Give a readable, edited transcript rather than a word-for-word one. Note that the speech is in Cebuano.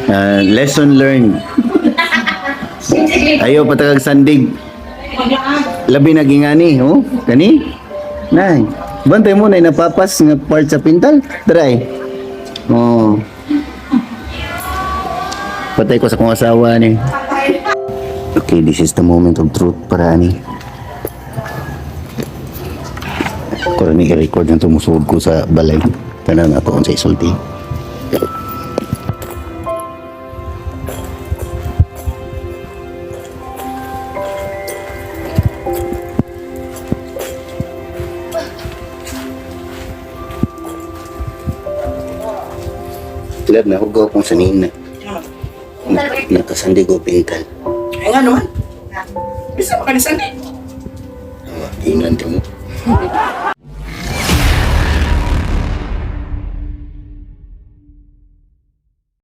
Ah, lesson learned. Ayo patakag sandig. Labi na gingani, oh. Kani? Nay. Bantay mo na napapas nga part sa pintal. Try. Oh. Patay ko sa kong asawa ni. Okay, this is the moment of truth para ani. Kung ni i-record na tumusuod ko sa balay. Tanan ako sa isulti. Love na hugaw kong sanin na. Nakasandi ko pintal. Ay nga naman. Bisa pa ka ni Sandy. Ingan ka mo.